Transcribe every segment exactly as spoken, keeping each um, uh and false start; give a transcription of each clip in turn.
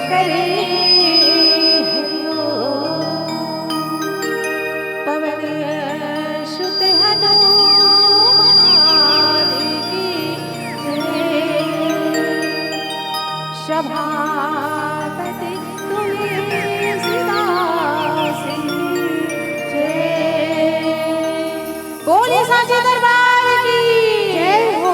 करे हरिओम। पवन सुत हनुमान की जय। सभापति तुलसीदास की जय। बोलिए साचे दरबार की जय हो।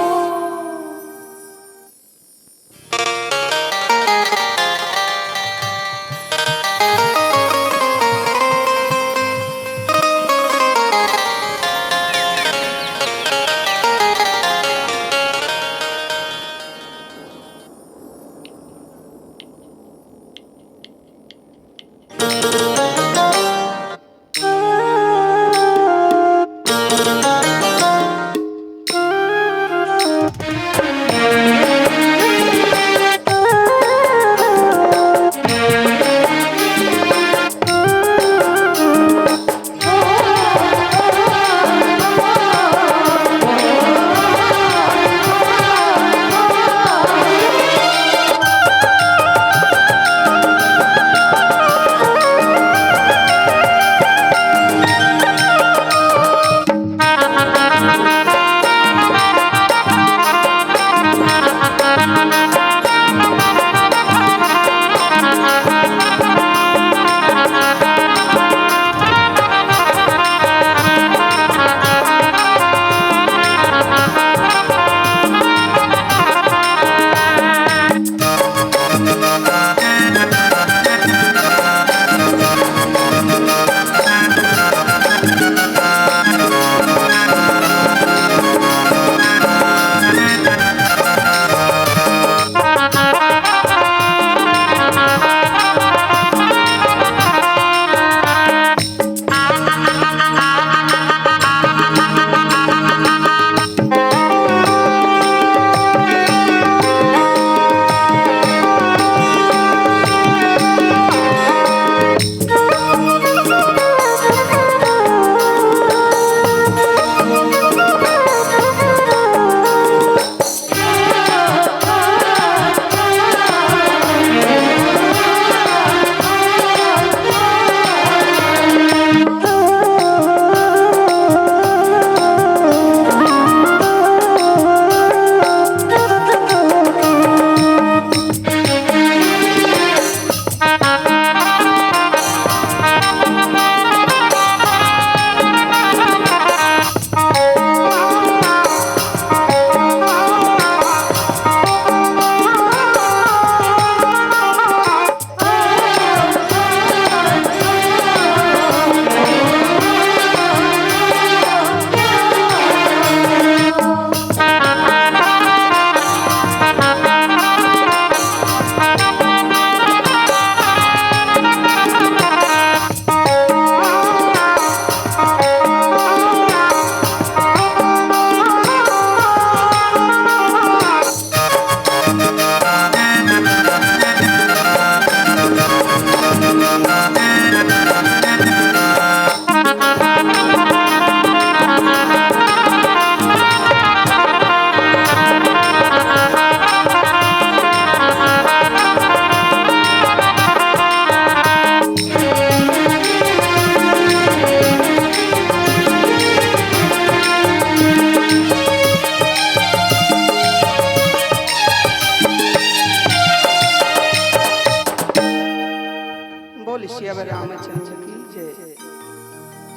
बोल सियावर रामचंद्र की जय।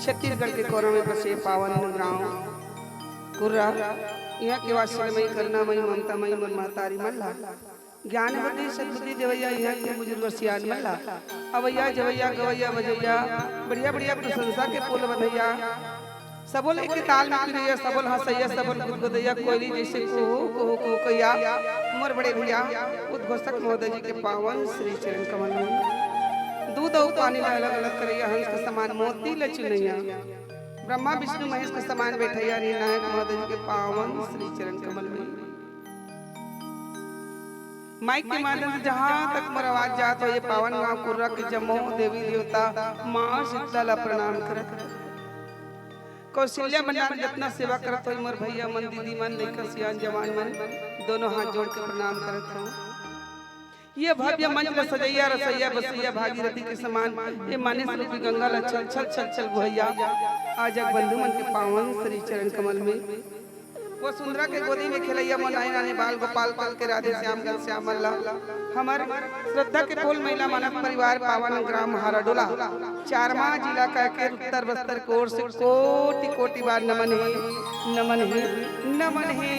छत्तीसगढ़ के कोरा में बसे पावन गांव कुर्रा, इहां के वात्सल्यमयी, करुणामयी, ममतामयी मोर महतारी मन ला ज्ञान बुद्धि सद्बुद्धि देवैया, इहां के बुजुर्ग सियान मन ला अवैया जवैया गवैया बजैया बढ़िया बढ़िया प्रशंसा के पुल बधैया, सबो ल एके ताल में पिरैया, सबो ल हंसैया, सबो ल गुदगुदैया, कोयली जैसे कुहू, कुहू, कुहू कहिया, मोर बड़े भैया उद्घोषक महोदय जी के पावन श्री चरण कमल में दूध अउ पानी ला अलग अलग करैया, हंस के समान मोती ल चुनैया, ब्रह्मा विष्णु महेश के समान बैठैया, निर्णायक महोदय जी के पावन श्री चरण कमल में। माइक के माध्यम से जहां तक मोर आवाज जात हो, ये पावन गांव कुर्रा के जम्मो देवी देवता मां शीतला ला प्रणाम करत। कौशल्या भंडार में जतना सेवा करत हो मोर भैया मन, दीदी मन, लइका सियान जवान मन, दोनों हाथ जोड़ के प्रणाम करत हो। ये भव्य मंच ल सजइया रसइया बसइया भागीरथी के समान ये मानिस रूपी गंगा ल छल छल छल छल बोहइया आज जग बंधु मन के पावन श्री चरण कमल में वो सुंदरा के गोदी में खेलइया मन आए नाने बाल गोपाल कल के राधे श्याम घनश्याम मन ला हमर श्रद्धा के पोल महिला मानस परिवार पावन ग्राम हाराडोला चारमा जिला का के उत्तर बस्तर कोर से कोटि कोटि बार नमन हे, नमन हे, नमन हे।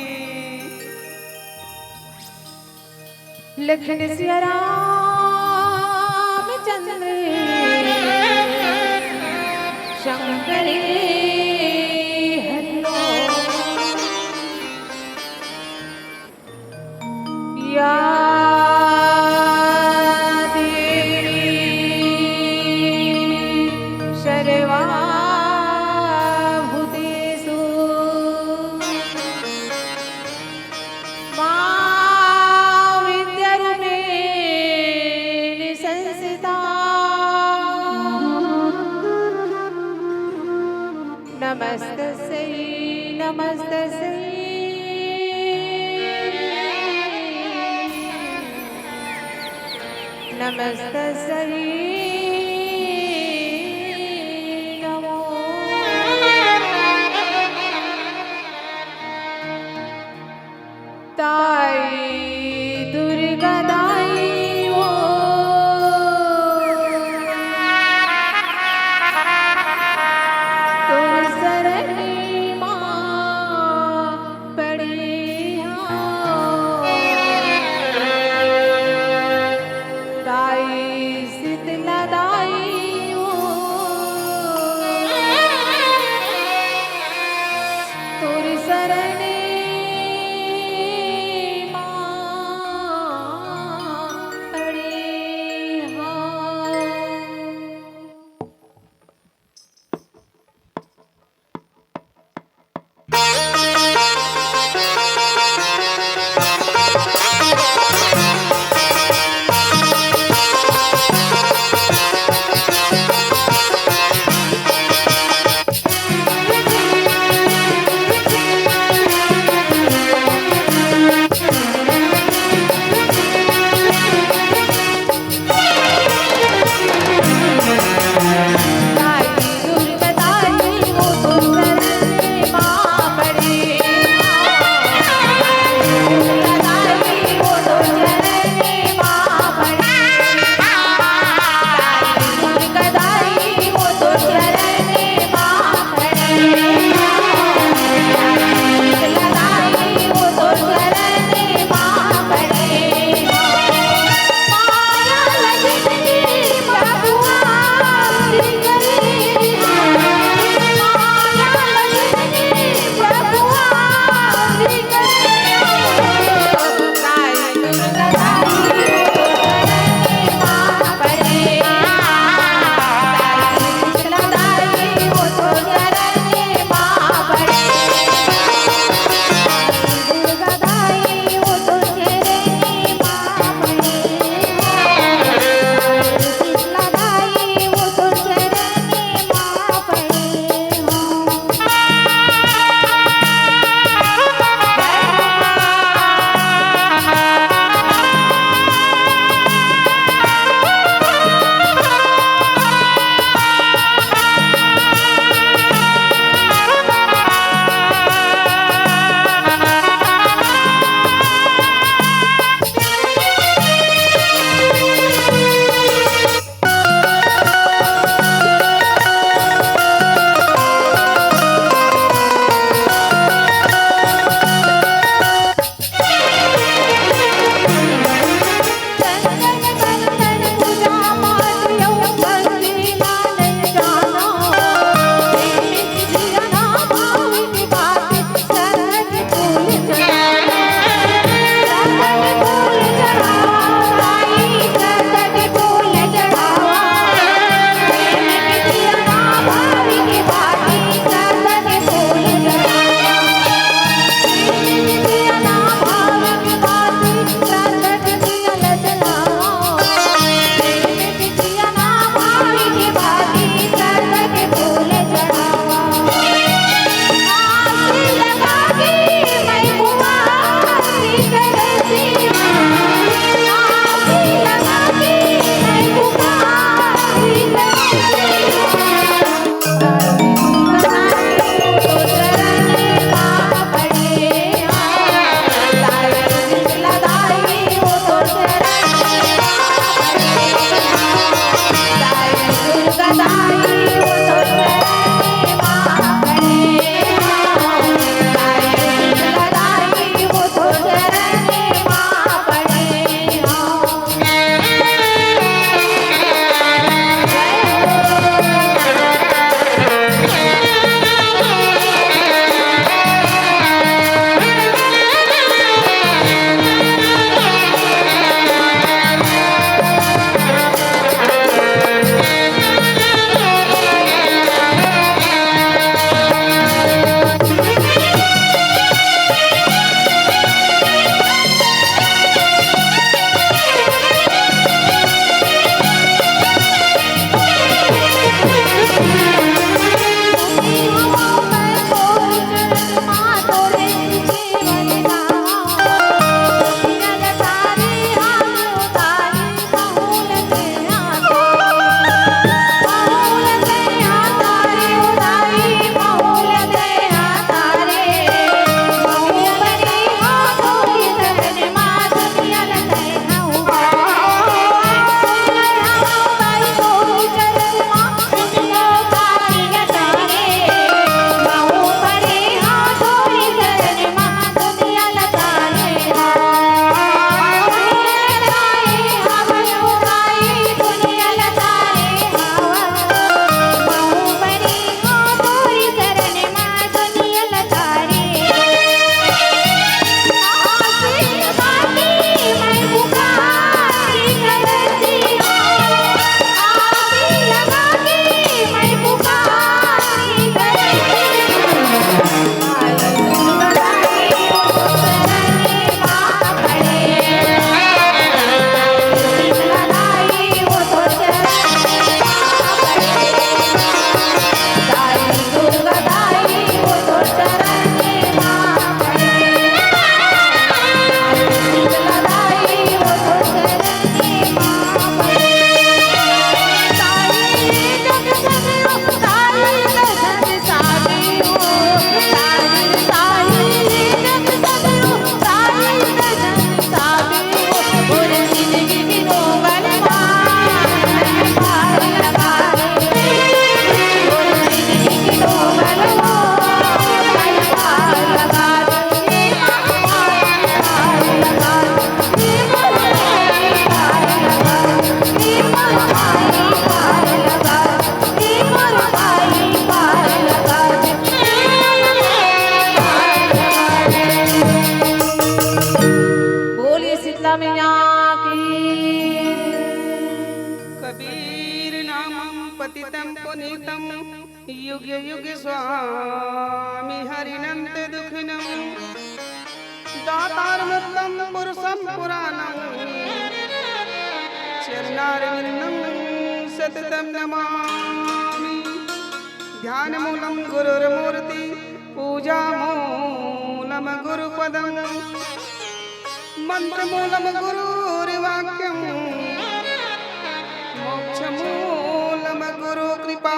लखन सिया राम चंद्र शंकर हरि ओम। या देवी सर्वाभूतेषु मा विद्यारूपेण संस्थिता। नमस्तस्यै नमस्तस्यै नमस्तस्यै नमो। ताई दुर्गा दाई वो तोर सरनी मा पड़ी हो। ताई शीतला युगे युगे स्वामी हरिनन्त दुखिनं दातारमुत्तम पुरुषं पुराणं चरणारविन्दं सततं नमामि। ध्यानमूलं गुरोर्मूर्ति पूजामूलं गुरुपदं मन्त्रमूलं गुरोर्वाक्यं मोक्षमूलं गुरु कृपा।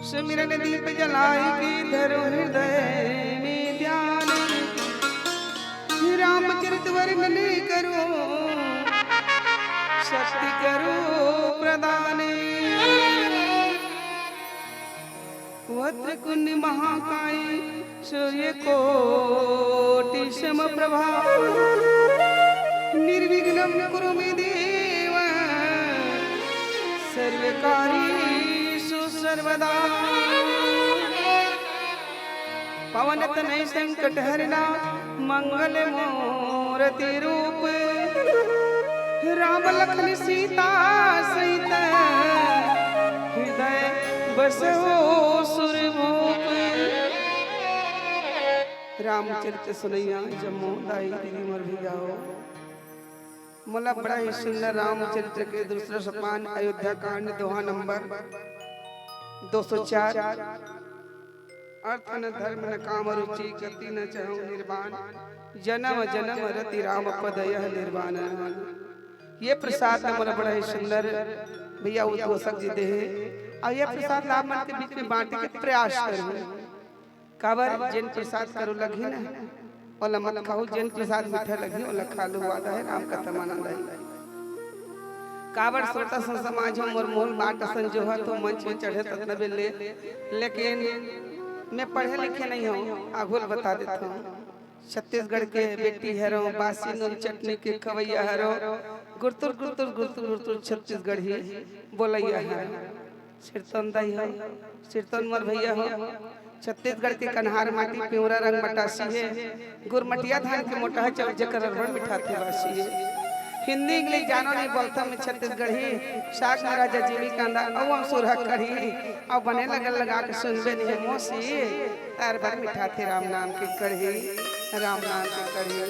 सुमिरन दीप जलाए के धरो हृदय में ध्यान। रामचरित वर्णन करो शक्ति करो प्रदान। वक्त्रतुण्ड महाकाय सूर्य कोटि समप्रभा। निर्विघ्नं कुरु मे देव सर्वकार्येषु सर्वदा। पवन तनय संकट हरना मंगल मूर्ति रूप। राम लखन सीता सहित हृदय बसहु सुरभूप। रामचरित सुनइया जम्मो दाई दीदी मोर भैया हो, मोला बड़ा ही सुंदर रामचरित्र के दूसरा सोपान अयोध्या कांड दोहा नंबर दो सौ चार। अर्थ न धर्म न काम रुचि, गति न चाहूं निर्वाण, जन्म जन्म रति राम पद यह निर्वाण। ये प्रसाद न मोला बड़ा ही सुंदर भैया उद्घोषक जी दे हे, और ये प्रसाद ला आप मन के बीच में बांटे के प्रयास करूं। काबर जेन प्रसाद करो लगही ना, ओला मत खाहू, जेन प्रसाद मीठा लगही, ओला खा लो, वादा है, राम कथा माना दाई। काबर श्रोता संत समाज हो, मोर मोल बाट असन जो ह, तो मंच में चढ़े ततना बेर ले, लेकिन मैं पढ़े लिखे नहीं हूँ, आघुल बता देता हूँ। छत्तीसगढ़ के बेटी हरो, बासी नून चटनी के खवैया हरो, गुरतुर गुरतुर गुरतुर गुरतुर छत्तीसगढ़ी बोलैया हरो। सिरतोन दाई हो, सिरतोन मोर भैया हो, छत्तीसगढ़ के कन्हार माटी पिंवरा रंग मटासी हे, गुरमटिया धान के मोटा हे, चौक जेकर अरहर मिठाथे बासी हे। हिंदी इंग्लिश जानो नहीं बोलता मैं छत्तीसगढ़ी, साग में राजा जीवी कांदा, अउ हम सुरहा कढ़ी, अउ बने लगन लगा के सुनबे नहीं मौसी, तार भर मिठाथे राम नाम के कढ़ी, राम नाम के कढ़ी।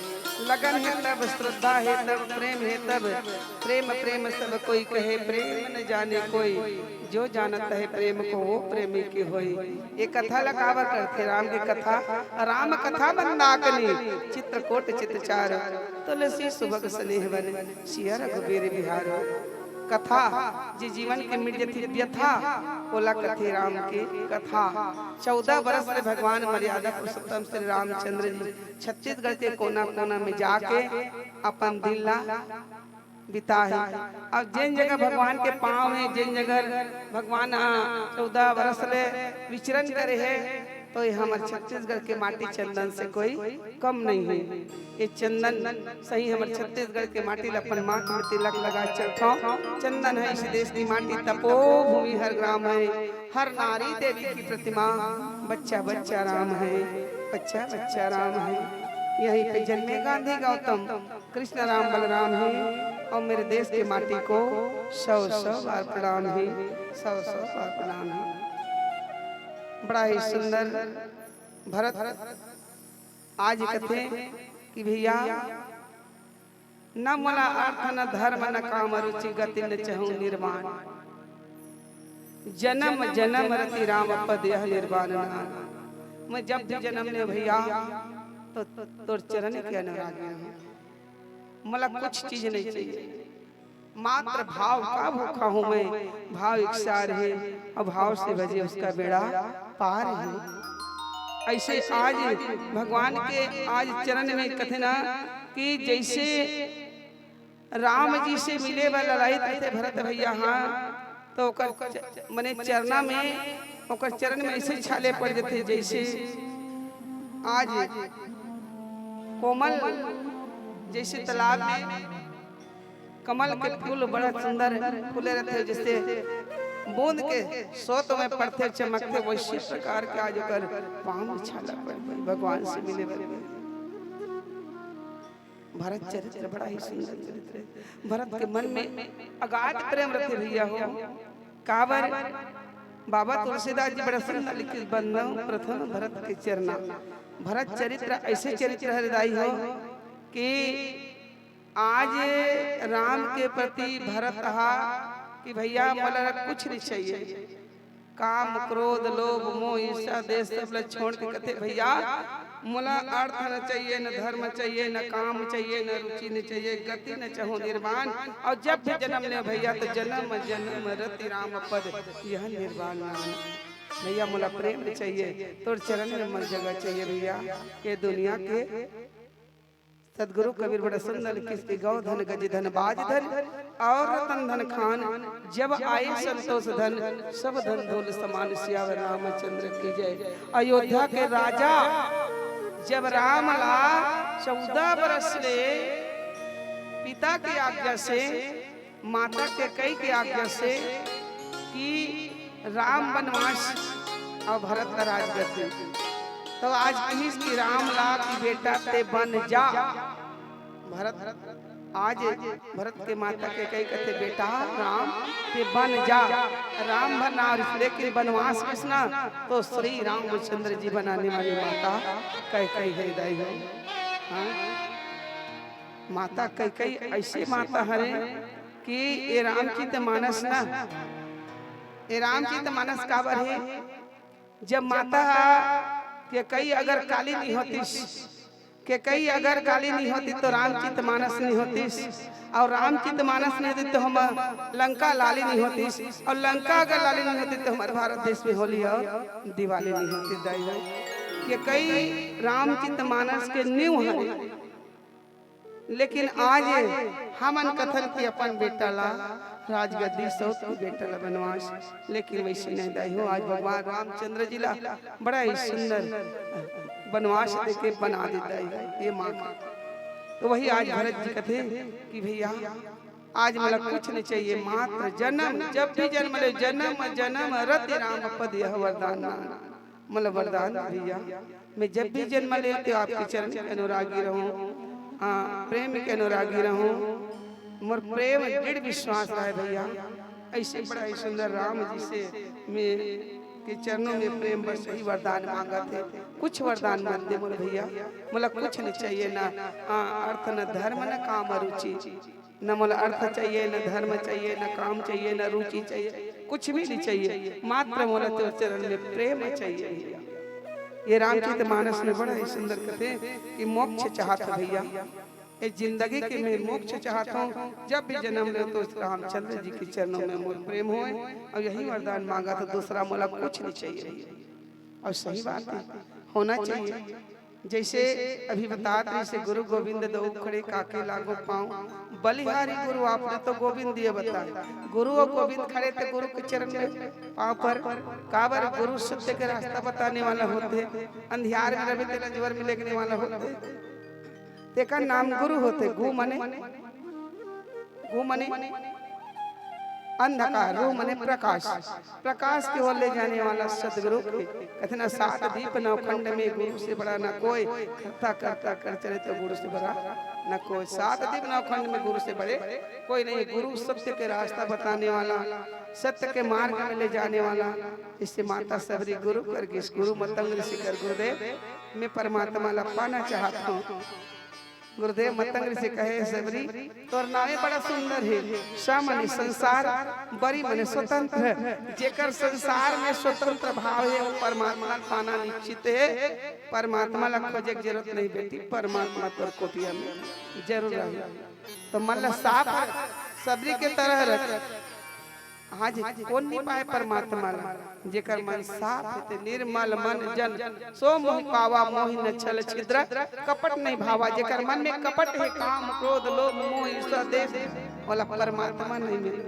लगन हे तब, श्रद्धा हे तब, प्रेम हे तब, प्रेम प्रेम सब कोई कहे, प्रेम न जाने कोई, जो जानत है प्रेम को वो प्रेमी की होई। ये कथा ला काबर करथे? राम की कथा, राम कथा मंदाकिनी, चित्रकूट चितचार, तुलसी सुभग सनेह वन, सिया रघुबीर बिहार। कथा जे जीवन के मिट जथे व्यथा, ओला कथे राम के कथा। चौदह बरस ले भगवान मर्यादा पुरुषोत्तम श्री रामचंद्र जी छत्तीसगढ़ के कोना कोना में जाके अपन दिन ला बिता हे। अब जेन जगह भगवान के पाँव हे, जेन जगह भगवान ह चौदह बरस ले विचरण करे हे, तो ये हमर छत्तीसगढ़ के माटी चंदन से कोई कम नहीं हे। ये चंदन सही हमर छत्तीसगढ़ के माटी ल अपन माथ में तिलक लगा चलथौं। चंदन है इस देश की माटी, तपोभूमि हर ग्राम है, हर नारी देवी की प्रतिमा, बच्चा बच्चा राम है, बच्चा बच्चा राम है। यहीं पे जन्मे गांधी गौतम, कृष्ण राम बलराम हे, अउ मेरे देश के माटी को सौ सौ बार प्रणाम हे, सौ सौ बार प्रणाम हे। बड़ा ही सुंदर भरत आज कथे कि भैया, न मोला अर्थ न धर्म न काम रुचि, गति न चाहूं निर्वाण, जन्म जन्म रति राम पद यह निर्वाण नाम। मैं जब भी जन्म ले भैया, तो तोर चरण के अनुरागी हूँ। मोला कुछ चीज नहीं चाहिए, मात्र भाव का भूखा हूँ मैं। भाव एक सार है, और भाव से भजे उसका बेड़ा पार है। ऐसे आज भगवान के आज चरण में कथे ना कि जैसे राम जी से मिले बर ललाइत रहिथे भरत भैया, हाँ, तो ओकर च-, मने चरना में, ओकर चरण में ऐसे छाले पड़ जथे, जैसे आज कोमल जैसे तालाब में कमल के फूल बड़ा सुंदर फूले रहते, जैसे बूंद के सोत में पड़थे, चमकथे, वैसे प्रकार के आज ओकर पाँव में छाला पड़ गई, भगवान से मिले बर। भरत चरित्र बड़ा ही सुंदर चरित्र है। भरत के मन में अगाध प्रेम रहते भैया हो। काबर बाबा तुलसीदास जी बड़ा सुंदर लिखिस, "बंदव प्रथम भरत के चरना।" भरत चरित्र ऐसे चरित्र हरे दाई हो कि आज राम के प्रति भरत हा कि भैया मोला कुछ नहीं चाहिए, काम, क्रोध, लोभ, मोह, ईर्ष्या, द्वेष सब ल छोड़ के कथे, "भैया मोला अर्थ न चाहिए, न धर्म चाहिए, न काम चाहिए, न रुचि न चाहिए, गति न चाहूं निर्वाण, और जब भी जन्म ले भैया तो जन्म जन्म रति राम पद यह निर्वाण नाम।" भैया मोला प्रेम चाहिए, तोर चरण में मोर जगह चाहिए भैया। ये दुनिया के सदगुरु कबीर बड़ा सुंदर लिखिस कि "गौ धन गज धन बाज धन और रतन धन खान, जब आए संतोष धन सब धन धूल समान।" सियावर रामचंद्र की जय। अयोध्या के राजा जब राम ला चौदह बरस ले पिता की आज्ञा से, माता कैकई के आज्ञा से कि राम बनवास और भरत का राजगद्दी, तो आज कहिस कि राम ला कि बेटा ते बन जा। भरत आज भरत के माता कैकई कथे, "बेटा राम ते बन जा।" राम भर नाम रिस, लेकिन बनवास किस ना, तो श्री रामचंद्र जी बनाने वाली माता कैकई है दाई हो। हाँ, माता कैकई ऐसे माता हरे कि ये रामचरित मानस ना, ये रामचरित मानस काबर हे? जब माता कैकई अगर काली नहीं होतीस, कैकई अगर काली नहीं होती तो रामचरित मानस नहीं होतीस, और रामचरित मानस नहीं होती तो हम लंका लाली नहीं होतीस, और लंका अगर लाली नहीं होती तो हमारे भारत देश में होली और दिवाली नहीं होती। दाई हो, कैकई रामचरित मानस के नींव है। लेकिन आज हमन कथन कि अपन बेटा ला राजगद्दी, सौत के बेटा ला बनवास, लेकिन वैसे नहीं दाई हो। आज भगवान रामचंद्र जी ला बड़ा ही सुंदर बनवास देके बना देता है ये माँ का। तो वही आज भरत जी कथे कि भैया आज मोला कुछ नहीं चाहिए, मात्र जन्म, जब भी जन्म ले जन्म जन्म रति राम पद यह वरदान नाम। मोला वरदान दे भैया, मैं जब भी जन्म ले तो आपके चरण के अनुरागी रहूं, हाँ, प्रेम के अनुरागी रहूं। मोर प्रेम दृढ़ विश्वास रहे भैया। ऐसे बड़ा ही सुंदर राम जी से मैं के चरणों में प्रेम बस यही वरदान मांगत हे। कुछ वरदान मत दे मोर भैया, मोला कुछ नहीं चाहिए, ना, हाँ, अर्थ, न धर्म, न काम, रुचि। न मोला अर्थ चाहिए, न धर्म चाहिए, न काम चाहिए, न रुचि चाहिए, कुछ भी नहीं चाहिए, मात्र मोला तोर चरण में प्रेम चाहिए भैया। ये रामचरित मानस में बड़ा ही सुंदर कथे कि मोक्ष चाहत हे भैया, ये जिंदगी के मैं मोक्ष चाहत हूँ, जब भी जन्म ले तो रामचंद्र जी के चरणों में मोर प्रेम होए, और यही वरदान मांगा तो दूसरा मोला कुछ नहीं चाहिए भैया। और सही बात है, होना चाहिए। जैसे अभी बतात रहिसे गुरु गोविंद दो खड़े काके लागो पाँव, बलिहारी गुरु आपने तो गोविंद दिए बताए। गुरु और गोविंद खड़े थे गुरु के चरण में, पाँव पर। काबर गुरु सत्य के रास्ता बताने वाला होथे, अंधियार में रहे तेला अंजोर में लेगने वाला होथे। तेकर नाम गुरु होथे। गु मने, गु मने अंधकार, रु मने प्रकाश। प्रकाश की ओर ले जाने वाला सदगुरु के कथन, सात दीप नौ खंड में गुरु से बड़ा न कोई, करता करता कर चले तो गुरु से बड़ा न कोई। सात दीप नौ खंड में गुरु से बड़े कोई नहीं। गुरु सत्य के रास्ता बताने वाला, सत्य के मार्ग में ले जाने वाला। इससे माता सबरी गुरु कर गिस, गुरु मतंग ऋषि कर गुरुदेव, मैं परमात्मा ला पाना चाहत हूँ। गुरुदेव मतंग ऋषि कहे, "सबरी, तोर नावे बड़ा सुंदर हे। स मने संसार, बरी मने स्वतंत्र। जेकर संसार में स्वतंत्र भाव हे, वो परमात्मा ला पाना निश्चित हे। परमात्मा ला खोजे के जरूरत नहीं बेटी, परमात्मा तोर कोटिया में जरूर रहे।" तो मन ला साफ रख, सबरी के तरह रख। आज कोन नहीं पाए परमात्मा ला? जेकर मन साफ हे ते निर्मल मन जन सो मोहि पावा, मोहि न छल छिद्र कपट नहीं भावा। जेकर मन में कपट हे, काम, क्रोध, लोभ, मोह, ईर्ष्या, द्वेष, ओला परमात्मा नहीं मिले।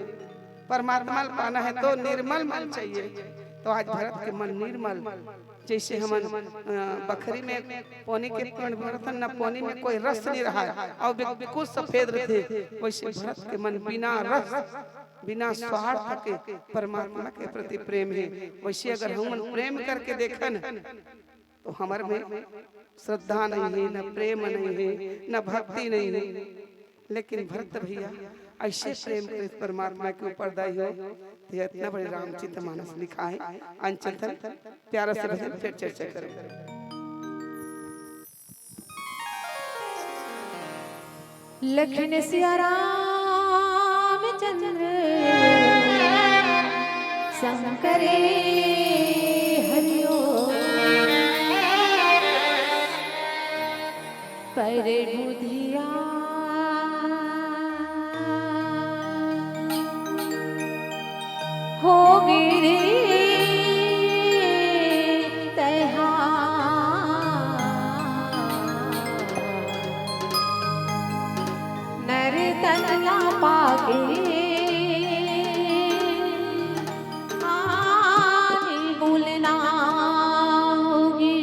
परमात्मा ला पाना हे तो निर्मल मन चाहिए। तो आज भरत के मन निर्मल, जैसे हमन, अ, बखरी में पानी के पेड़ भरथन ना, पानी में कोई रस नहीं रहा है और बिल्कुल सफेद रहते, वैसे भरत के मन बिना रस, बिना स्वार्थ के परमात्मा के प्रति प्रेम हे। वैसे अगर हमन प्रेम करके देखन तो हमर में श्रद्धा नहीं हे, न प्रेम नहीं हे, न भक्ति नहीं हे। लेकिन भरत भैया अइसे प्रेम करे परमात्मा के ऊपर दाई हो, ते इतना बड़े रामचरित मानस लिखाय हे। आन चलथन प्यारा से भजन, फेर चर्चा करबो। लखन सिया रामचंद्र संग करे हरि ओम। प्रभु धिया हो गे रे तैहा। नर तन ला पाके आनी भूलना होगे।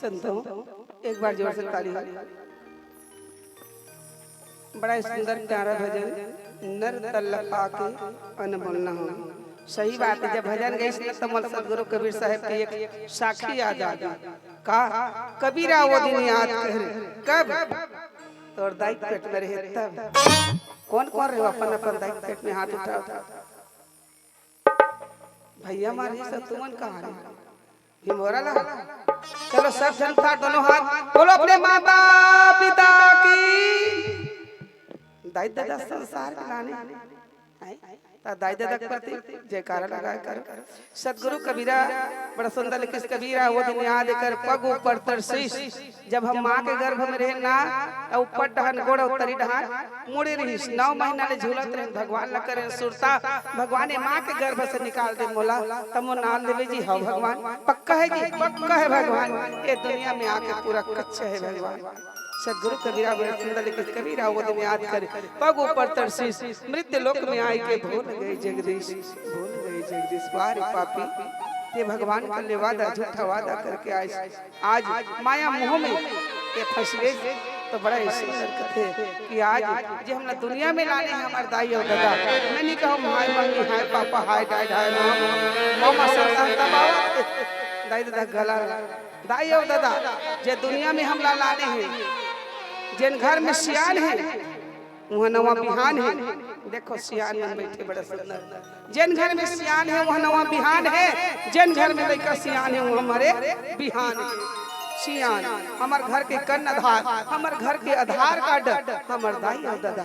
संतो, एक बार जोर से ताली हो। बड़ा ही सुंदर प्यारा भजन, नर तन ल पाके अन बोलना हो। सही बात है, जब भजन गइस न, त मोला सतगुरु कबीर साहब के एक साखी याद आ गई। का? कबीरा वो दिन याद कर, कब? तोर दाई पेट में रहे तब। कौन कौन रहे अपन अपन दाई पेट में हाथ उठाओ। भैया मारे सब तुमन कहाँ रहे? हिमोरा ला। चलो सब झन उठा दोनों हाथ, बोलो अपने माता पिता की। दाई ददा संसार के लाने। हैं? त दाई ददा के प्रति जयकारा लगाए कर। सतगुरु कबीरा बड़ा सुंदर लिखिस, कबीरा वो दिन याद कर, पग ऊपर तरसीस। जब हम माँ के गर्भ में रहे ना, त ऊपर डहन गोड़ अउ तरी डहन मुड़े रहिस। नौ महीना ले झूलत रहे, भगवान ला करे सुरता, भगवान ए माँ के गर्भ से निकाल दे मोला, त मोर नाम लेवे जी, हव भगवान, पक्का है जी, पक्का है भगवान, ये दुनिया में आके पूरा कच्चा है भगवान। सतगुरु कबीरा बड़ा सुंदर लिखिस, कबीरा वो दिन याद कर, पग ऊपर तरसीस, मृत्यु लोक में आई के भूल गए जगदीश, भूल गए जगदीश। वाह रे पापी, ते भगवान का ले वादा, झूठा वादा करके आइस। आज माया मोह में ये फंस गए, तो बड़ा ही सुंदर कथे कि आज जे हमला दुनिया में लाने हैं हमार दाई अउ ददा, मैं नहीं कहूँ hi mummy, hi papa, hi dad, hi mom, मामा सरदार दबावत दाई ददा गला, दाई अउ ददा जे दुनिया में हमला लाने हैं, जेन घर में सियान है, उहाँ नवा बिहान है। देखो सियान मन बैठे बड़ा सुंदर। जेन घर में सियान है, उहाँ नवा बिहान है। जेन घर में लइका सियान है, उहाँ मरे बिहान है। सियान, हमर घर के कर्णधार, हमर घर के आधार कार्ड, हमर दाई अउ ददा।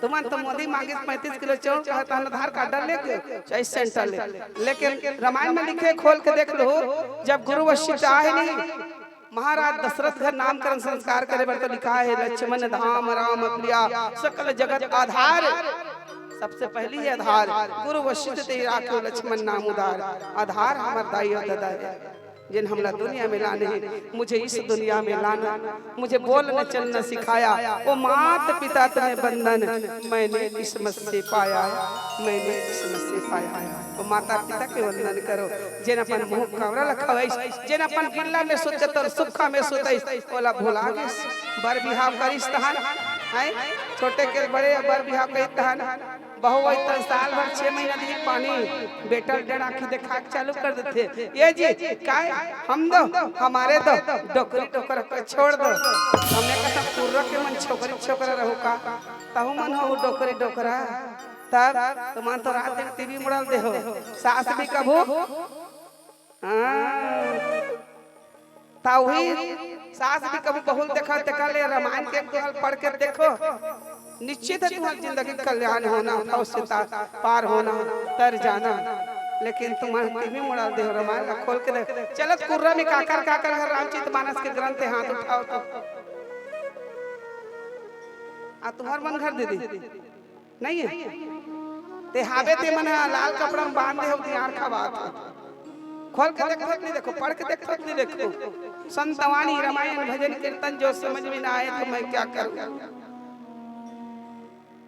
तुमन तो मोदी मांगिस पैंतीस किलो चाउर, कहत हन आधार कार्ड ले के, चाहे सेंटर ले। लेकिन रामायण में लिखे, खोल के देख लो, जब गुरु वशिष्ठ आए नहीं, महाराज दशरथ घर नामकरण संस्कार करे बर तो लिखा है, लक्ष्मण धाम राम प्रिया, सकल जगत आधार। सबसे पहली है आधार, गुरु वशिष्ठ ते राखो लक्ष्मण नाम उधार। आधार हमर दाई अउ ददा है, जिन हमला दुनिया में लाने हैं, मुझे इस दुनिया में लाना, मुझे बोलना चलना सिखाया, वो मात पिता तुम्हें बंधन मैंने किस्मत से पाया, मैंने किस्मत से पाया। तो माता पिता के वंदन करो, जेन अपन मुंह कांवरा ल खवाइस, जेन अपन गिल्ला में सुत के तोर सुक्खा में सुतइस, ओला भुला गेस। बर बिहाव करिस तहन, हैं? छोटे के बड़े बर बिहाव करिस तहन, बहू वही तन साल भर छह महीना दिन पानी, बेटा ल डेढ़ आँखी देखा के चालू कर देथे। ये जी, काय? हम दो, हमारे दो, डोकरी डोकरा के छोड़ दो। हमने कहा, कुर्रा के मन छोकरी छोकरा रहो का? तहु मन हो डोकरी डोकरा। तब तुमन तो रात दिन टीवी मुड़ल देहो, सास भी कभू, हाँ, ता उही सास भी कभू बहू ल देखा, देखा ले रामायण के एक दो हल पढ़ के देखो, निश्चित है तुम्हारी जिंदगी कल्याण होना, भव से ता-, पार होना, तर जाना। लेकिन तुम्हारे टीवी मुड़ल देहो, रामायण ला खोल के देख, चलत कुर्रा में काकर काकर घर रामचरित मानस के ग्रंथ है, हाथ उठाओ तो। आ तुम्हार मन घर दीदी नहीं है। ते हावे ते मन ह लाल कपड़ा में बांध दे हो, तिहार खवात हो। खोल के देखो नहीं देखो, पढ़ के देखो नहीं देखो। संतवाणी, रामायण, भजन, कीर्तन जो समझ में ना आए तो मैं क्या करूं?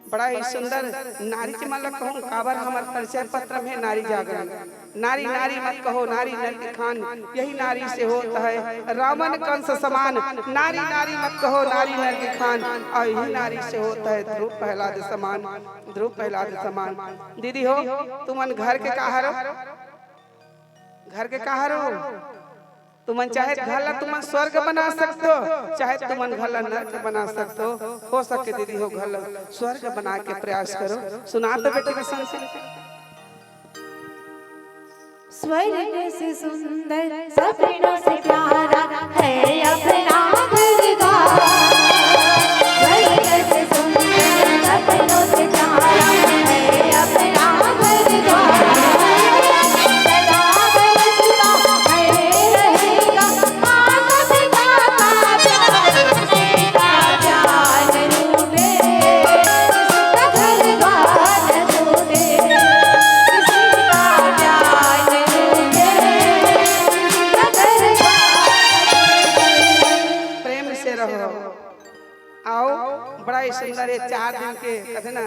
बड़ा ही सुंदर नारी के मन ल कहूं, काबर हमर परिचय पत्र में नारी जागरण। नारी नारी मत कहो, नारी नर की खान, यही नारी से होता है रावण कंस समान। नारी नारी मत कहो, नारी नर की खान, और यही नारी से होता है ध्रुव प्रहलाद समान, ध्रुव प्रहलाद समान। दीदी हो, तुमन घर के काहर हो, घर के काहर हो, तुमन चाहे घर ला तुमन स्वर्ग बना सकते हो, चाहे तुमन घर ला नर्क बना सकते हो। हो सके दीदी हो, घर ला स्वर्ग बना के प्रयास करो। सुना तो बेटी के संग से। स्वर्ग से सुंदर सपनों से प्यारा है अपना घर द्वार। स्वर्ग से सुंदर सपनों से प्यारा है अपना घर द्वार। सदा बरसता है रहेगा माता पिता का प्यार, पिता प्यार रूठे, किसका घर द्वार रूठे, किसी का प्यार रूठे, किसी का घर द्वार रूठे। प्रेम से रहो। आओ, बड़ा ही सुंदर ये चार दिन के कथे ना,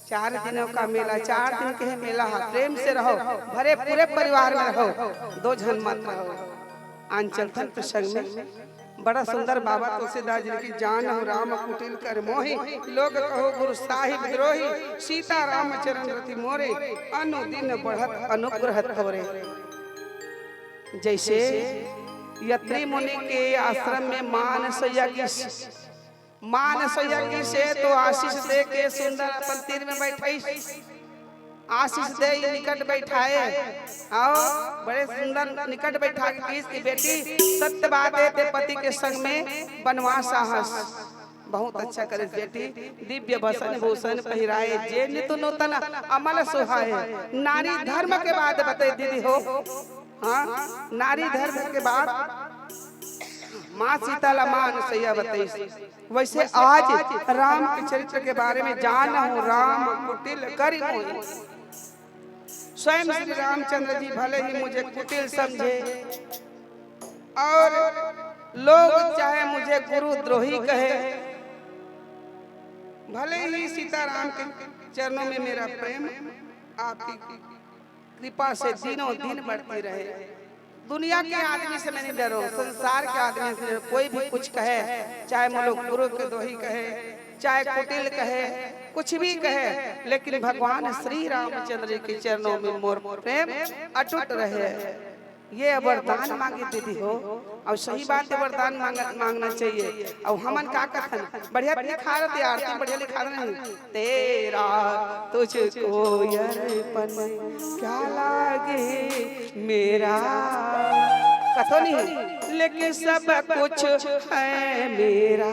चार दिनों का मेला, चार दिन के है मेला हा। प्रेम से रहो, भरे पूरे परिवार में रहो, दो झन मत रहो। आन चलथन तो संग में बड़ा सुंदर बाबा तुलसीदास जी की जान हो राम कुटिल कर मोही, लोग कहो गुरु साहिब द्रोही, सीता राम चरण रति मोरे, अनुदिन बढ़त अनुग्रह तोरे। जैसे अत्रि मुनि के आश्रम में मानस यज्ञ, मानस यज्ञ से तो आशीष दे के सुंदर अपन तीर में बैठाइस, आशीष दे निकट बैठाए, अउ बड़े सुंदर निकट बैठा के कहिस कि बेटी, सत्य बात हे, ते पति के संग में बनवास आहस। बहुत अच्छा करिस बेटी, दिव्य वसन भूषण पहिराए, जे नित नूतन अमल सुहाए। नारी धर्म के बात बतई दीदी हो, हाँ, नारी धर्म के बात माँ सीता ला मानस यज्ञ बतईस। वैसे आज राम के चरित्र के बारे में जान हो राम कुटिल करि मोही। स्वयं श्री रामचंद्र जी भले ही मुझे कुटिल समझे और लोग चाहे मुझे गुरु द्रोही कहे, भले ही सीताराम के चरणों में मेरा प्रेम, आपकी कृपा से दिनों दिन बढ़ती रहे। दुनिया के आदमी से मैं नहीं डरो, संसार के आदमी से डरो। कोई भी कुछ कहे, चाहे मोला गुरु के दोही कहे, चाहे कुटिल कहे, कुछ भी कहे, लेकिन भगवान श्री रामचंद्र जी के चरणों में मोर प्रेम अटूट रहे। ये वरदान मांगे दीदी हो, अउ सही बात हे, वरदान मांग, मांगना चाहिए। अउ हमन का कथन, बढ़िया लिखारत हे, आरती बढ़िया लिखारत हे, तेरा तुझको अर्पण क्या लागे मेरा, कथो नहीं, लेकिन सब कुछ है मेरा।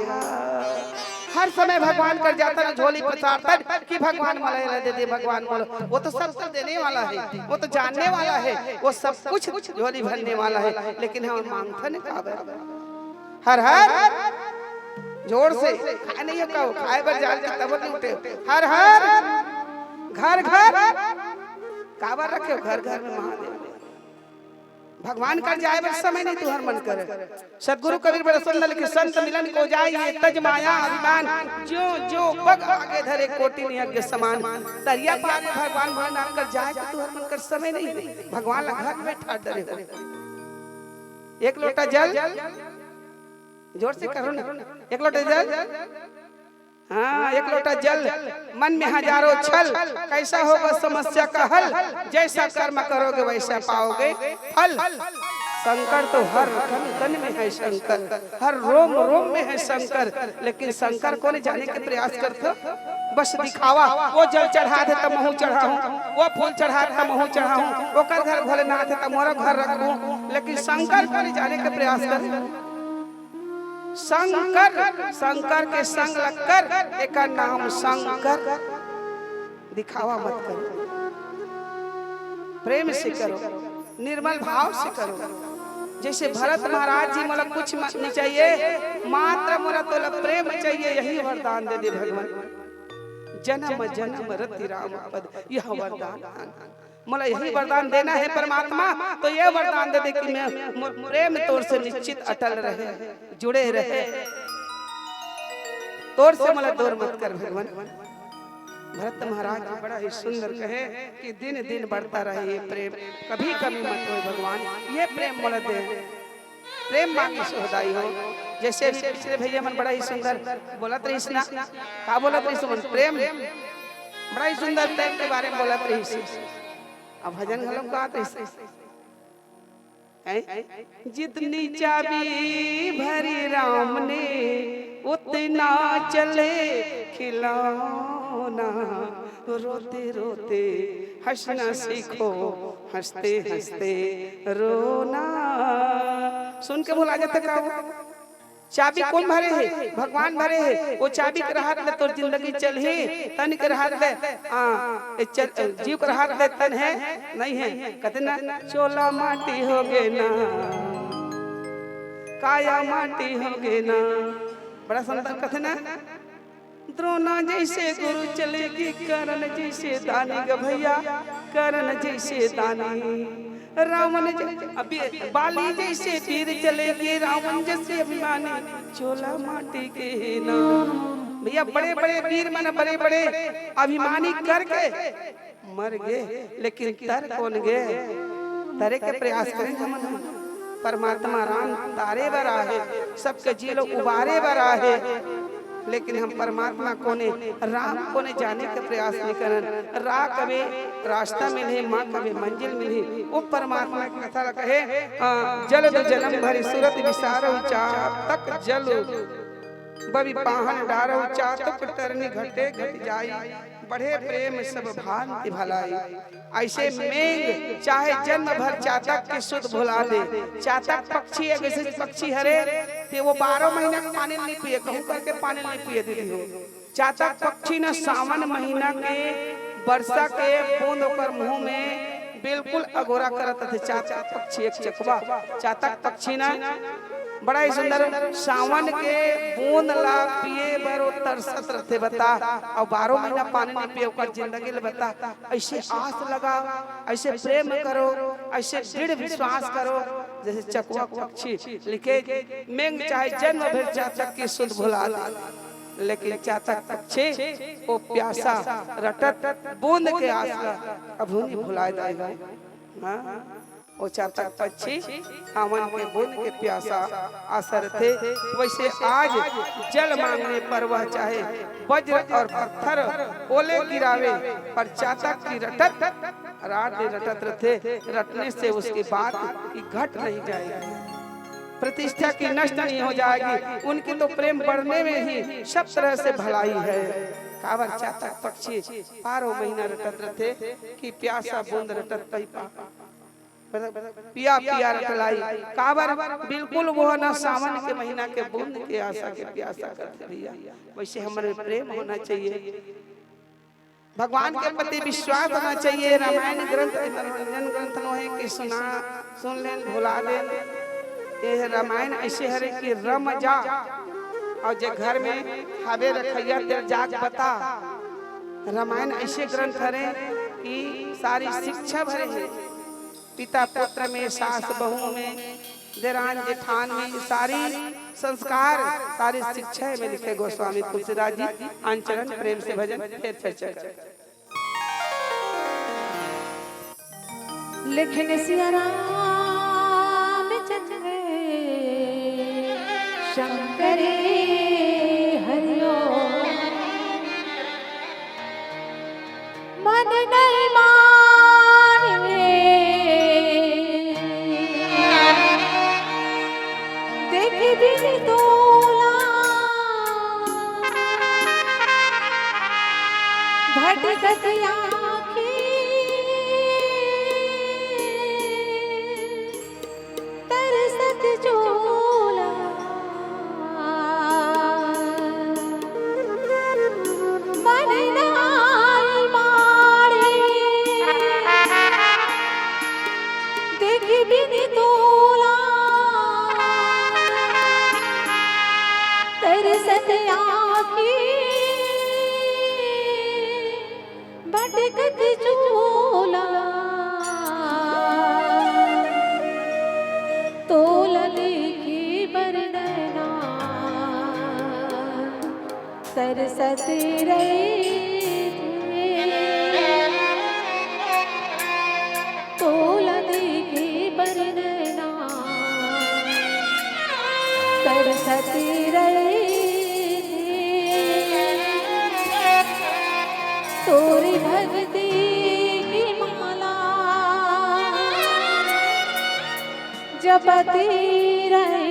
हर समय भगवान कर जाथन, झोली पसारथन कि भगवान मोला एला दे दे, भगवान मोला। वो तो सब कुछ देने वाला है, वो तो जानने वाला है, वो सब कुछ झोली भरने वाला है, लेकिन हम मांगथन काबर? हर हर जोर से खाए नहीं हो, कहो खाए बर जाल के तब नहीं उठे। हर हर घर घर काबर रखे हो? घर घर में महादेव। भगवान कर जाए बर समय नहीं तुहर मन करे। सतगुरु कबीर बड़ा सुंदर लिखे, संत मिलन को जाए ये तज माया अभिमान, जो जो पग आगे धरे कोटि नियज्ञ समान। तरिया पार में भगवान भोलेनाथ कर जाए तो तुहर मन कर समय नहीं, भगवान ला घर में बैठा डरे हो। एक लोटा जल, जोर से कहो ना, एक लोटा जल। हाँ, एक लोटा जल, मन में हजारों छल, कैसा होगा समस्या का हल, जैसा कर्म करोगे वैसा पाओगे फल। शंकर तो हर कण कण में है शंकर, हर रोम रोम में है शंकर, लेकिन शंकर को नहीं जाने के प्रयास करथो। बस दिखावा, वो जल चढ़ाथे त महूँ चढ़ाहूँ, वो फूल चढ़ाथे त महूँ चढ़ाहूँ, ओकर घर भोलेनाथ हे त मोरो घर रखहूँ, लेकिन शंकर को नहीं जाने के प्रयास कर। शंकर, शंकर के संग लगकर, एकर नाम शंकर। दिखावा मत करो, प्रेम से करो, निर्मल भाव से करो। जैसे भरत महाराज जी, मोला कुछ नहीं चाहिए, मात्र मोला तोला प्रेम चाहिए, यही वरदान दे दे भगवान। जन्म जन्म रति राम पद, यह वरदान। मोला यही वरदान देना है परमात्मा, तो ये वरदान दे दे कि मैं मोर प्रेम तोर से निश्चित अटल रहे, जुड़े रहे, तोर से मोला दूर मत कर भगवान। भरत महाराज जी बड़ा ही सुंदर कहे कि दिन दिन बढ़ता रहे ये प्रेम, कभी कमी मत हो भगवान, ये प्रेम मोला दे। प्रेम मांगी सुखदाई हो। जैसे भी पिछले भैया मन बड़ा ही सुंदर बोलत रहिस ना, का बोलत रहिस मन? प्रेम, बड़ा ही सुंदर प्रेम के बारे में बोलत रहिस। अब भजन घलो गात रहिस। हैं? जितनी चाबी भरी राम ने, उतना चले खिलौना। रोते रोते हंसना सीखो, हंसते हंसते रोना। सुन के भुला जाता का वो? चाबी कोन भरे हे? भगवान भरे हे। वो चाबी के रहत ले तोर जिंदगी चलही, तन के रहत ले, हाँ, ए चल, जीव के रहत ले तन हे, नहीं हे। कथे ना, चोला माटी हो गे ना, काया माटी हो गे ना। बड़ा सुंदर कथे ना। द्रोणा जैसे गुरु चले गे, कर्ण जैसे दानी ग भैया, कर्ण जैसे दानी। रावण जै-, अभी बाली जैसे वीर चले गे, रावण जैसे अभिमानी, चोला माटी के ना। भैया, बड़े बड़े वीर मन, बड़े बड़े अभिमानी करके मर गे, लेकिन तर कोन गे? तरे के प्रयास करें हमन। परमात्मा राम तारे बर आहे, सबके जिलो उबारे बर आहे, लेकिन हम परमात्मा कोने, राम कोने जाने के प्रयास नहीं करन। रा कबे रास्ता मिलही, माँ कबे मंजिल मिलही। वो परमात्मा के कथा ला कहे, अ, जल दु जलम भरि सुरत बिसारहु, चातक जल बबि पाहन डारहु, चातक तरनी घटे घट जाई, बढ़े प्रेम सब भांति भलाई। ऐसे मेंग चाहे जन्म भर चातक के सुध भुला दे। चातक पक्षी एक ऐसे पक्षी हरे, ते वो बारह महीना के पानी नहीं पिए, कहूँ करके पानी नहीं पिए दीदी हो। चातक पक्षी न सावन महीना के, वर्षा के बूंद ओकर मुंह में बिल्कुल अगोरा करत रथे। चातक पक्षी एक चकवा, चातक पक्षी न बड़ा ही सुंदर सावन के बूंद ला पिए बर वो तरसत रथे बता, अउ बारह महीना पानी नहीं पिए ओकर जिंदगी ले बता। ऐसे आस लगा, ऐसे प्रेम करो, ऐसे दृढ़ विश्वास करो, जैसे चकवा पक्षी लिखे, मेंग चाहे जन्म भर चातक के सुध भुला दे, लेकिन चातक पक्षी वो प्यासा रटत बूंद के आस ला कभू नहीं भुलाए दाई हो। हाँ? वो चातक पक्षी सावन के बूंद के प्यासा आस रथे। वैसे आज जल मांगने पर वह चाहे वज्र और पत्थर ओले गिरावे, पर चातक की रटत रात दिन रटत रथे। रटने से उसकी बात की घट नहीं जाएगी, प्रतिष्ठा की नष्ट नहीं हो जाएगी। उनकी तो प्रेम बढ़ने में ही सब तरह से भलाई है। काबर चातक पक्षी बारह महीना रटत रथे कि प्यासा बूंद रटत पई पा, मतलब पिया पिया रटलाई। काबर बिल्कुल वो ना सावन के महीना के बूंद के आसा के प्यासा करथे भैया। वैसे हमर में प्रेम होना चाहिए, भगवान के प्रति विश्वास होना चाहिए। रामायण ग्रंथ मनोरंजन ग्रंथ नोहे कि सुना, सुन लेन, भुला देन। ये रामायण ऐसे हरे कि रम जा, और जे घर में हावे रखैया तेल जाग बता। रामायण ऐसे ग्रंथ हरे कि सारी शिक्षा भरे हे। पिता पुत्र में, सास बहू में, देरान जेठान में, सारी संस्कार, सारी शिक्षा में लिखे गोस्वामी तुलसीदास जी। आन चरण प्रेम से भजन, फिर चर्चा। लिखिन सिया रामचंद्र शंकर हरिओ। मन नहीं माने देख बिन तोला, भटकत आँखी तरसत झोला। मन नाई माड़े देख बिन तोला, तरसत आँखी भटकत झोला। तोला देखी बर नैना तरसत रहिथे। तोला देखी बर नैना तरसत रहिथे। तोरी भक्ति की माला जपती रही।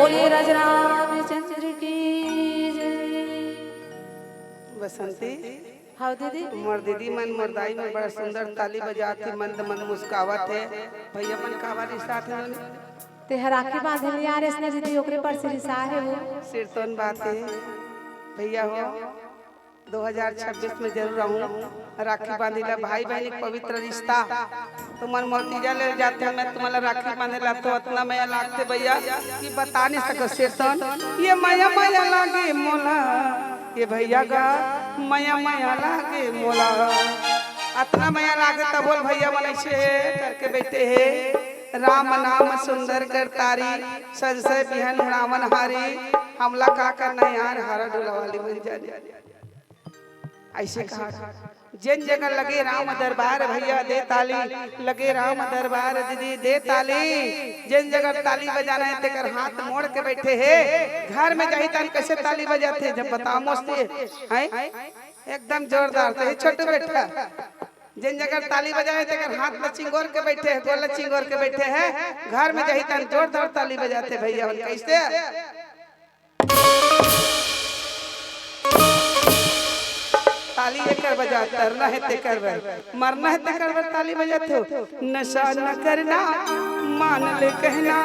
बोलिए राज रामचंद्र की जय। बसंती, हाँ दीदी। मोर दीदी मन, मोर दाई मन बड़ा सुंदर ताली बजात हे, मंद मंद मुस्कावत हे। भैया मन काबर रिसात हे? ते ह राखी बांधे ले आ रेस ना दीदी, ओकरे पर से रिसा हे वो। सिरतोन बात हे भैया हो, दो हज़ार छब्बीस में जरूर आहूं। राखी बांधी ला भाई बहन के पवित्र रिश्ता। तुमन मोर तीजा ले जाते, मैं तुमन ला राखी बांधे ला तो अतना मया लागथे भैया कि बता नहीं सको। सिरतोन, ये मया मया लागे मोला, ये भैया गा मया मया लागे मोला। अतना मया लागे तब बोल भैया मन ऐसे करके बैठे हे। राम नाम सुंदर कर तारी, संशय बिहन उड़ावन हारी। हमला का करना यार, हारा डोला वाली बन जानी। ऐसे कहा, जेन जगह लगे राम दरबार भैया दे ताली, लगे राम दरबार दीदी दे ताली। जेन जगह ताली बजाना हे तेकर हाथ मोड़ के बैठे हे। घर में जाही तन कैसे ताली बजाथे जब बता मोस्ती है, एकदम जोरदार। तो हे छोटू बेटा, जेन जगह ताली बजाना हे तेकर हाथ ल चिंगोर के बैठे हे, गोल ल चिंगोर के बैठे हे। घर में जाही तन जोरदार ताली बजाथे भैया मन। कैसे? ताली एकर बजा, तरना हे तेकर बर, मरना हे तेकर बर ताली बजाथे। नशा न करना, मान ले कहना,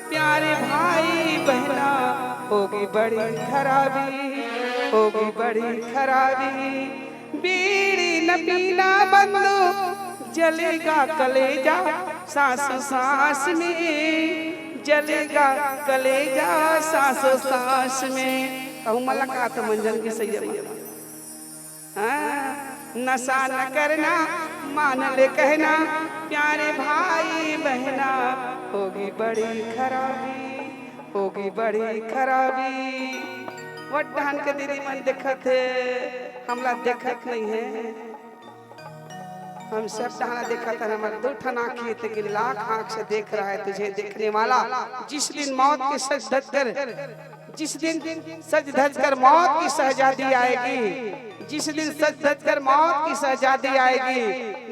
प्यारे भाई बहना, होगी बड़ी खराबी, होगी बड़ी खराबी। बीड़ी न पीना बंधु, जलेगा कलेजा सांसों सांस में, जलेगा कलेजा सांसों सांस में। कहूँ मला का तो मंजन की सही है। हाँ, नशा न करना, मान ले कहना, प्यारे भाई बहना, होगी बड़ी खराबी, होगी बड़ी खराबी। वो डहन के दीदी मन देखत हे, हमला देखत नहीं है। हम सब डहना देखत हन, हमर दू ठन आँखी है, लेकिन लाख आँख से देख रहा है तुझे देखने वाला। जिस दिन मौत के सज धज कर, जिस दिन सज धज कर मौत की शहजादी आएगी, जिस दिन सज धज कर मौत की शहजादी आएगी,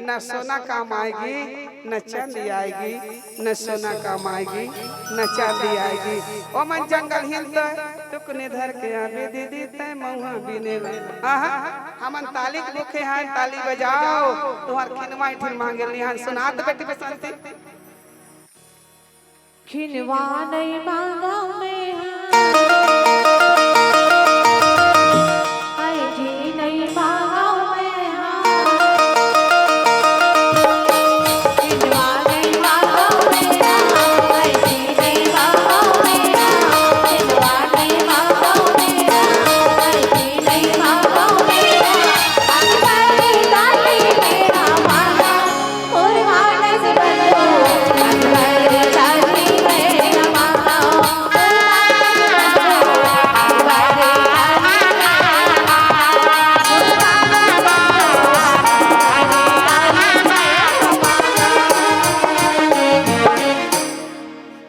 न सोना काम आएगी, न चांदी आएगी, न सोना काम आएगी, न चांदी आएगी। ओ मन जंगल हिल तो टुकने धर के आबे दीदी तय महुआ बिने ला। आहा, हमन ताली के भूखे हैं, ताली बजाओ। तुहर खिनवा ठिन मांगे लिहान सुनात बेटी बसंती। खिनवा नहीं मांगा मैं हाँ। आए जी नहीं मांगा मैं हाँ। खिनवा नहीं मांगा मैं हाँ। आए जी नहीं मांगा मैं हाँ। खिनवा नहीं मांगा मैं हाँ। आए जी नहीं मांगा मैं हाँ। अंदर दादी मेरा मांगा।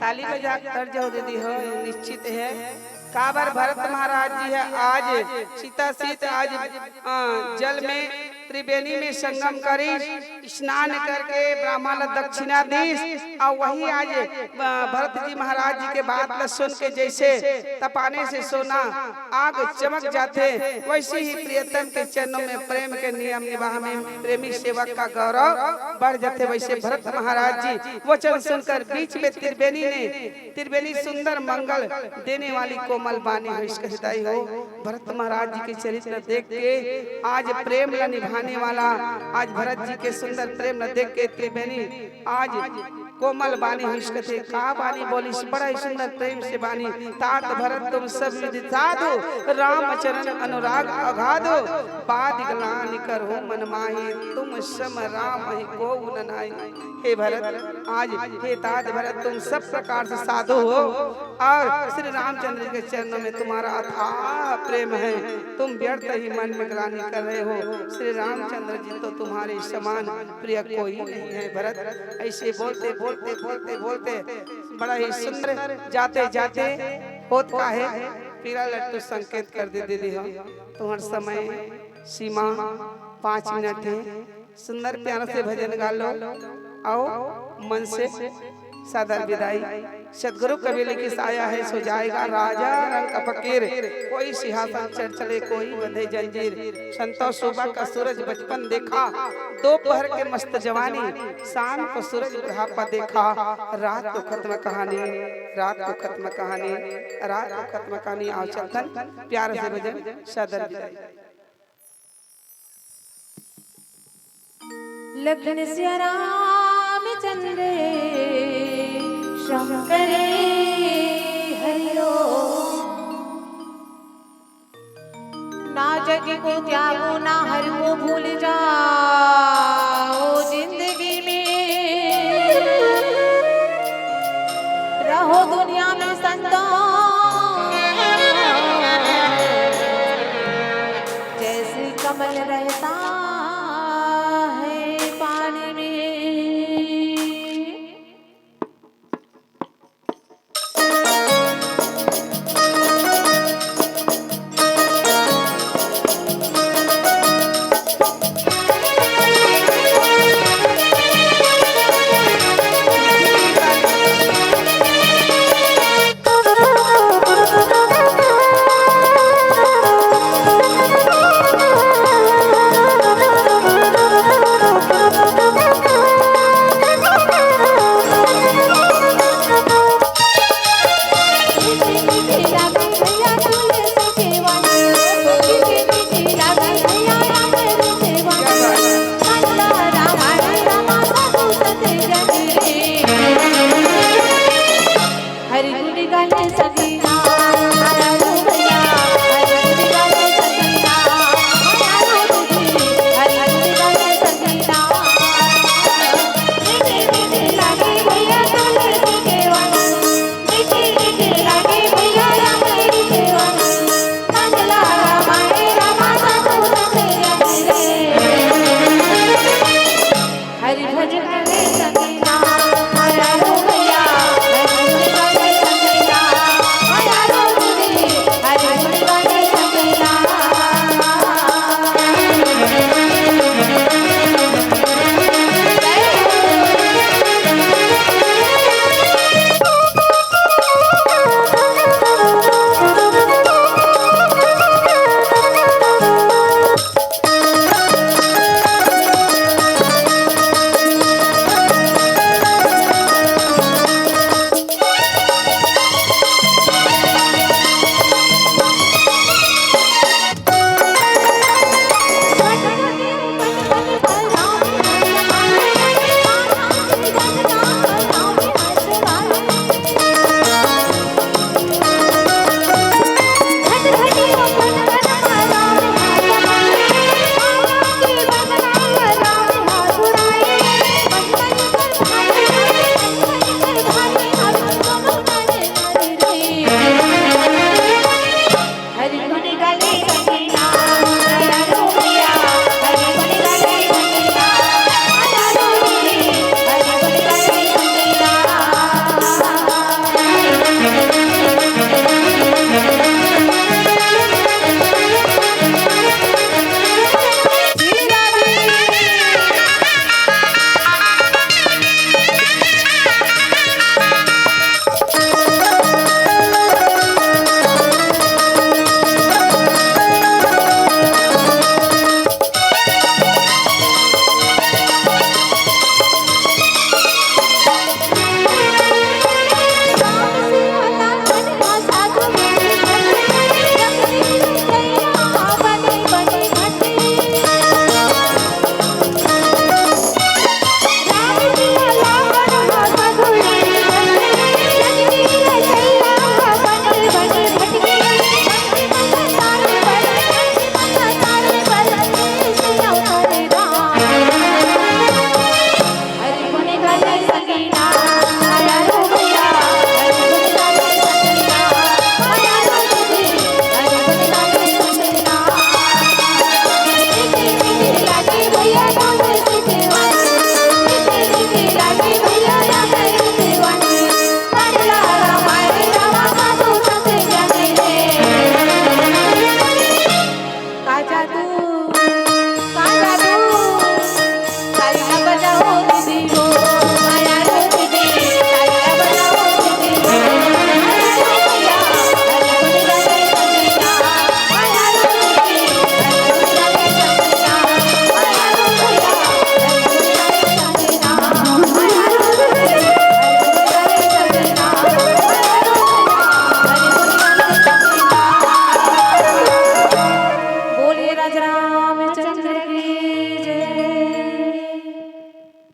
ताली बजा कर जाओ दीदी हो, निश्चित है। काबर भरत महाराज जी है आज सीता सीत आज, अ, जल में त्रिवेणी में संगम करिस, स्नान करके ब्राह्मण ला दक्षिणा दीस। और वही आज, अ, भरत जी महाराज जी के बात ला सुन के जैसे तपाने से सोना आग चमक जाथे, वैसे ही प्रियतम के चरणों में प्रेम के नियम निवाह में प्रेमी सेवक का गौरव बढ़ जाथे। वैसे भरत महाराज जी वचन सुनकर बीच में त्रिवेणी ने त्रिवेणी सुंदर मंगल देने वाली कोमल बानी हो, इसके हिताई हो। भरत महाराज जी के चरित्र देख के आज प्रेम ला निभाने वाला, आज भरत जी के सुंदर प्रेम ला देख के त्रिवेणी आज कोमल बानी हो, इसके थे का बानी बोलिस, बड़ा ही सुंदर प्रेम से बानी। तात भरत तुम सब विधि साधु, रामचरण अनुराग अगाधो। बादि ग्लानि करहु मन माही, तुम सम राम ही कोउ न नाई। हे भरत, आज हे तात भरत, तुम सब प्रकार से साधु हो और श्री रामचंद्र के चरणों में तुम्हारा अथाह प्रेम है। तुम व्यर्थ ही मन में ग्लानि कर रहे हो। श्री रामचंद्र जी तो तुम्हारे समान प्रिय कोई नहीं है भरत। ऐसे बोलते बोलते बोलते बोलते बड़ा ही सुंदर जाते जाते होत का है, पीला लट्टू संकेत कर दे दीदी हो। तुम्हार समय सीमा पाँच मिनट है। सुंदर प्यारा से भजन गा लो, आओ मन से सादर विदाई। सतगुरु कबीर लिखिस, आया है सो जाएगा, राजा रंक फकीर। कोई सिंहासन चढ़ चले, कोई बंधे जंजीर। संतों सुबह का सूरज बचपन देखा, दोपहर के मस्त जवानी, शाम को सूरज बुढ़ापा देखा। रात को खत्म कहानी, रात को खत्म कहानी, रात को खत्म कहानी। आओ चलतन प्यार से भजन। सादर विदाई। लखन सिया रामचंद्र शंकर हरिओ। ना जग को त्यागो, ना हर को भूल जाओ। जिंदगी में रहो दुनिया में संतों, जैसे कमल रहता है पानी में।